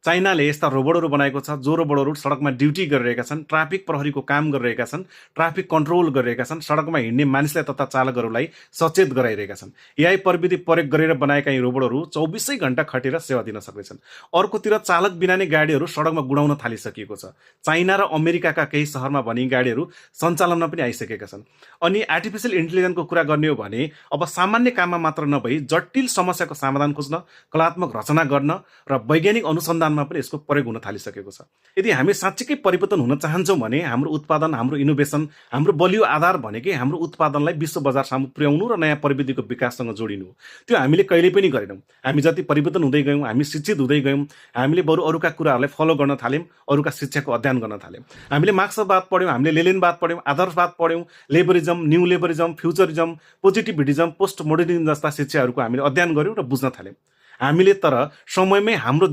चाइनाले यस्ता रोबोटहरू बनाएको छ जो रोबोटहरू सडकमा ड्युटी गरिरहेका छन्, ट्राफिक प्रहरीको काम गरिरहेका छन्, ट्राफिक कन्ट्रोल गरिरहेका छन्, सडकमा हिँड्ने मानिसलाई तथा चालकहरूलाई सचेत गराइरहेका छन्। एआई प्रविधि प्रयोग गरेर बनाएका यी रोबोटहरू 24 घण्टा खटेर सेवा दिन सक्नेछन्। अर्कोतिर चालक बिना नै गाडीहरू सडकमा गुडाउन थालिसकिएको छ। चाइना र अमेरिकाका केही सहरमा भने यी गाडीहरू सञ्चालनमा पनि आइसकेका छन्। अनि आर्टिफिसियल इन्टेलिजेन्सको कुरा गर्ने हो भने अब सामान्य काममा मात्र नभई जटिल समस्याको समाधान खोज्न, कलात्मक रचना गर्न र वैज्ञानिक अनुसन्धानमा पनि यसको प्रयोग हुन थालिसकेको छ। यदि हामी साँच्चीकै परिवर्तन हुन चाहन्छौँ भने हाम्रो उत्पादन, हाम्रो इनोभेसन, हाम्रो बलियो आधार भनेकै हाम्रो उत्पादनलाई विश्व बजार सामु पुर्याउनु र नयाँ प्रविधिको विकाससँग जोडिनु हो। त्यो हामीले कहिले पनि गरेनौँ। हामी जति परिवर्तन हुँदै गयौँ, हामी शिक्षित हुँदै गयौँ, हामीले बरु अरूका कुराहरूलाई फलो गर्न थाल्यौँ, अरूका शिक्षाको अध्ययन गर्न थाल्यौँ। हामीले मार्क्सवाद पढ्यौँ, हामीले लेनिनवाद पढ्यौँ, आदर्शवाद पढ्यौँ, लेबरिजम, न्यू लेबरिजम, फ्युचरिजम, पोजिटिभिटिजम, पोस्ट मोडर्निजम जस्ता शिक्षाहरूको हामीले अध्ययन गऱ्यौँ र बुझ्न थाल्यौँ। हामीले तर समयमै हाम्रो